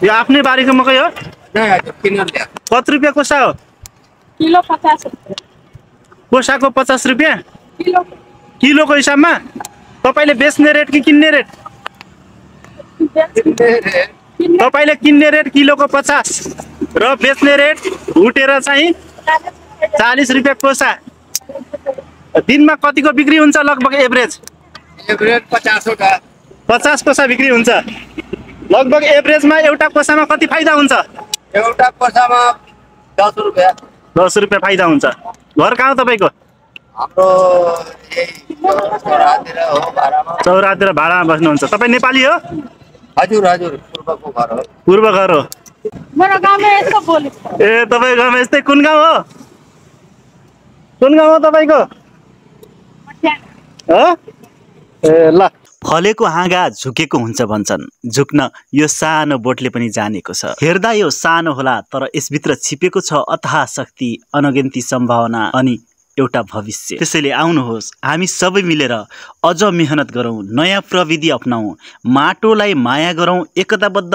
यो आफ्नै बारीको मकै हो? कति रुपियाँ कोसा हो? किलो 50 रुपियाँ। कोसाको 50 रुपियाँ किलो किलोको हिसाबमा? तपाईँले बेच्ने रेट कि किन्ने रेट? तपाईँले किन्ने रेट किलोको 50 र बेच्ने रेट उठेर चाहिँ 40 रुपियाँ कोसा। दिनमा कतिको बिक्री हुन्छ लगभग एभरेज? 50 कोसा बिक्री हुन्छ। लगभग एभरेजमा एउटा कोसामा कति फाइदा हुन्छ? एउटा कोसामा 10 रुपियाँ। 10 रुपियाँ फाइदा हुन्छ। घर कहाँ हो तपाईँको? हाम्रो चौरातिर भाडामा बस्नुहुन्छ। तपाईँ नेपाली हो? हजुर हजुर, पूर्वको घर हो। पूर्व घर हो। मेरो गाउँमा यस्तो बोली। ए तपाईँको गाउँमा यस्तै। कुन गाउँ हो? कुन गाउँ हो तपाईँको? ए ल। फलेको हाँगा झुकेको हुन्छ भन्छन्। झुक्न यो सानो बोटले पनि जानेको छ। हेर्दा यो सानो होला तर यसभित्र छिपेको छ अथाह शक्ति, अनगिन्ती सम्भावना अनि एउटा भविष्य। त्यसैले आउनुहोस् हामी सबै मिलेर अझ मेहनत गरौँ, नयाँ प्रविधि अपनाऊ, माटोलाई माया गरौँ, एकताबद्ध